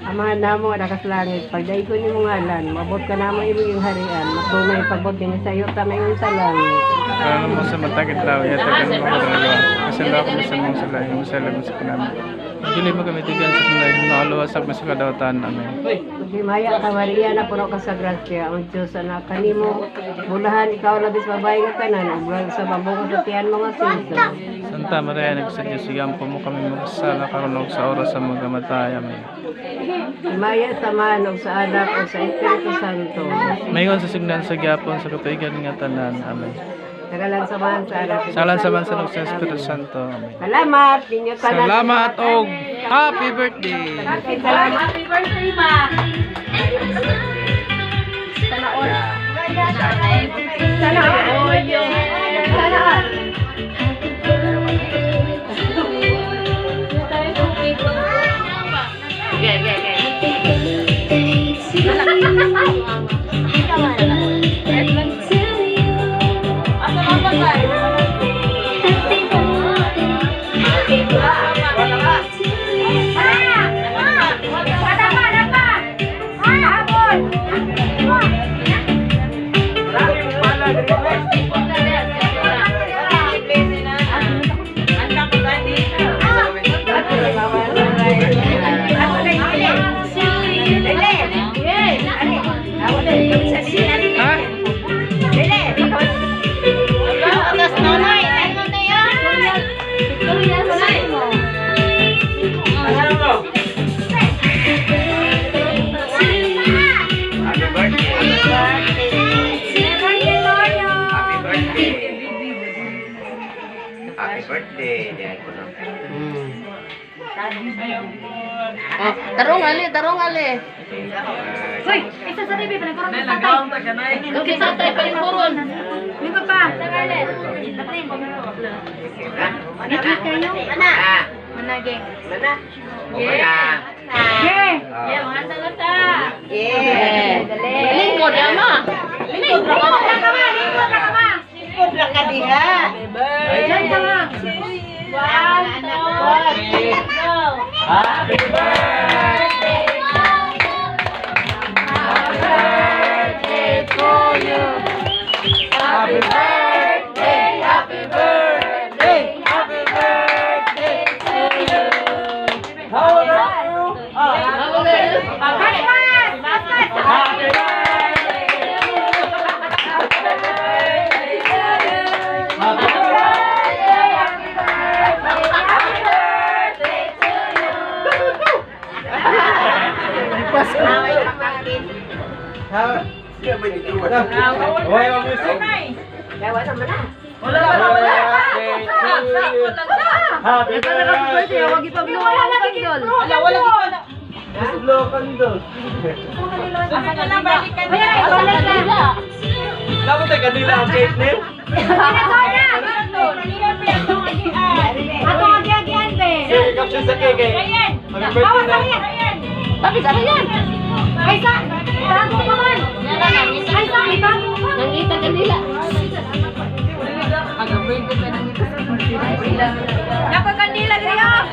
Amahan namo nga naa sa langit, pagdaygon imong ngalan, moabot kanamo imong gingharian, matunay pagbuot dinhi sa yuta ingon sa langit. Para mo sa matag adlaw, ihatag kanamo adlaw. Pasayloa kami sa among sala, ingon mosaylo sa kanamo. Dili mo kami tigan sa panlain, luwasa kami sa kadautan. Amen. Maghimaya ka, Maria, napuno ka sa grasya, ang Diyos ana kanimo, bulahan ikaw labi sa babae nga tanan, ug bulahan sa mabungkos sa tiyan mo nga si Jesus. Santa Maria, Ina sa Diyos, igampo mo kami makasala karon ug sa oras sa among kamatay. Amen. Himaya sa Amahan ug sa Anak ug sa Espiritu Santo. Maingon sa signal sa gyapon sa katuigan nga tanan. Amen. Sa ngalan sa Amahan, sa Anak ug Sa ngalan sa Amahan, sa Santo. Anak, sa Espiritu Santo. Amen. Salamat ninyo tanan. Salamat og happy birthday. Salamat. Happy birthday, ma! Sana all. Sana all. Sana all. Okay. Asa man ba kayo? Happy birthday to you. Ha? Atas nanay, ano na yan? Victoria, sanay mo. Happy birthday. Happy birthday. Happy birthday. Diyan ko na. Oh, tarong ali, tarong ali. Hoy, isa sa TV, palingkuran sa tatay. Okay, tatay, palingkuron. Lingkod pa. Mana. Manage. Mana. Mana. Ge. Yeah, Yeah. Lingkod, ama. Lingkod. Lingkod lang ka ma, lingkod lang ka ma. Lingkod lang ka diha. Diyan ka ma. One, two, go. Happy birthday. Happy birthday to you. Happy birthday, happy birthday, happy birthday to you. How old are you? How old are you? Paspas! Paspas! Happy birthday to you. Happy birthday to you. Happy birthday, happy birthday, happy birthday to you. Pasko. Why are music? Wala naman na. Wala, wala, wala. Happy birthday. Wag ipablo. Wala lagi candle. Wala, wala. Blow candle. Ay, balik na. Dapat tayo kanila ang cake niyo. Ato ang agian be. Sige, caption sa cake eh. Happy birthday na. Tapi sana yan. Ay sa, bago pa man. Ay sa, bago pa. Nangita kanila. Nako kandila diri oh.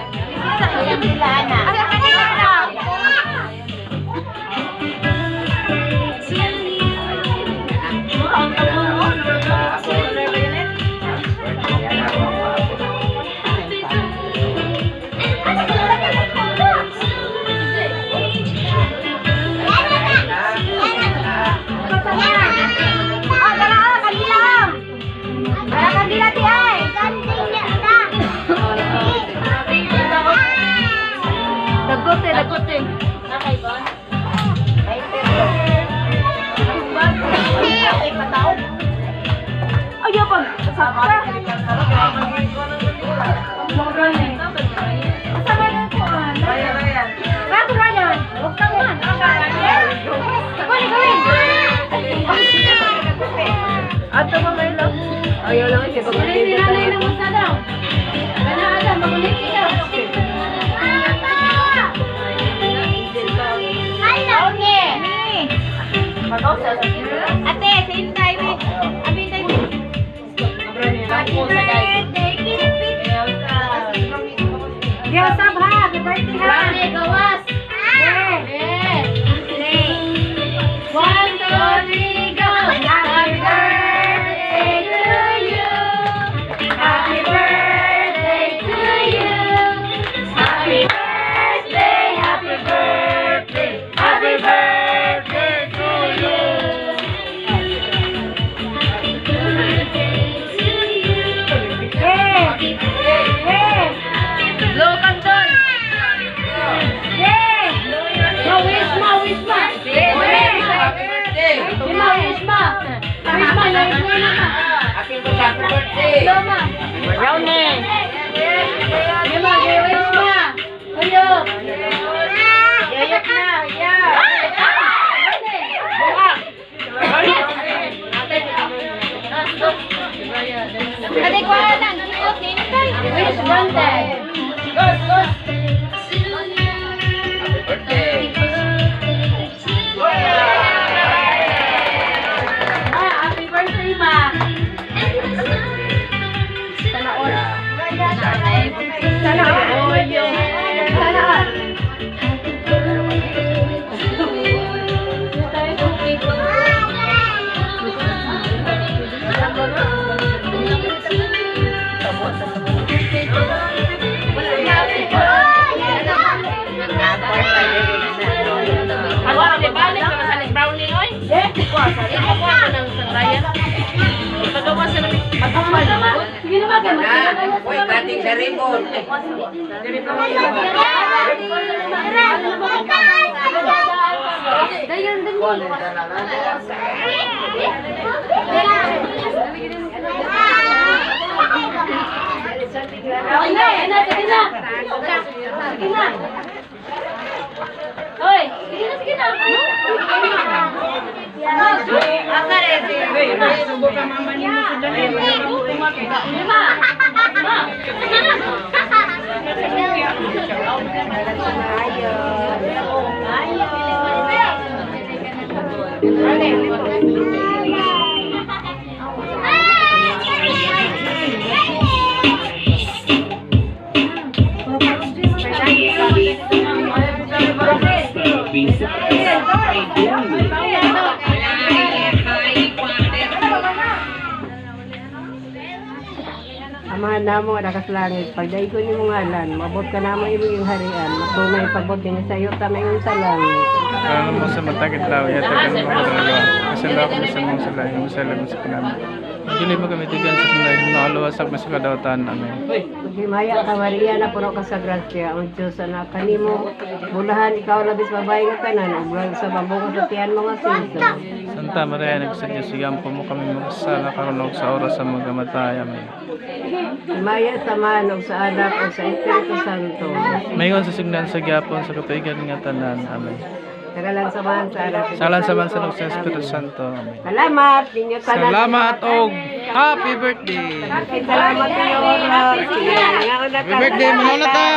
Kandila ana. Ay kandila na. Oh, dara oh, kandila oh. Dara kandila ti ay. Dagote, dagote. Nakay ba? Ay, pag sakta. Asa ba na ko? Bago Ryan. Huwag kang man. Gawin, gawin. Ato ba may lang? Ayaw lang kasi pag Ulit si nanay ng musa daw. Kana ada, magulit siya. Ate, same time eh. Abi tayo. Happy birthday, Pit Pit. Diyo, sab ha. Happy birthday ha. Rani, gawas. Eh. Brownie. Lima, giwis ma. Uyok. Yayok na, ya. Ate ko lang, giot ni kay. Wish granted. Happy birthday. Ah, happy birthday, ma. Sana all. Sana all. Sana all. Ako ang balik ka sa brownie oy. Ipagawa ko ng sangraya. Ipagawa sa namin. Sige na ba kayo? Uy, kating sa ribbon. Dayon din. Okay na, na, sige na. Sige na. Hoy, sige na, sige na. Lima. Ma. Amahan namo nga sa langit, pagdaygon nimo ngalan, maabot ka namo imong harian, matunay pagbot dinhi sa yuta mayon sa langit. Ano mo sa matagit law, yatagan mo kadalawa. Kasi law ko sa mong sala, yung sa lagon sa panami. Dili mo kami tigan sa tunay, nakaluwasak mas kadawatan. Amen. Maghimaya ka Maria, na puno ka sa grasya, ang Diyos anak kanimo, bulahan ikaw labis babae nga tanan, ug bulan sa pambungos sa tiyan mo nga si Jesus. Santa Maria, nagsa Diyos, igampo mo kami magsala karon ug sa oras sa mga matay. Amen. Himaya sa man ug sa anak ug sa Espiritu Santo. Mayon sa signan sa gyapon sa katuigan nga tanan. Amen. Sagalan sa man sa anak. Salan sa man sa ug sa Espiritu Santo. Amen. Salamat ninyo tanan. Salamat og happy birthday. Salamat kayo. Happy birthday, manuna ta.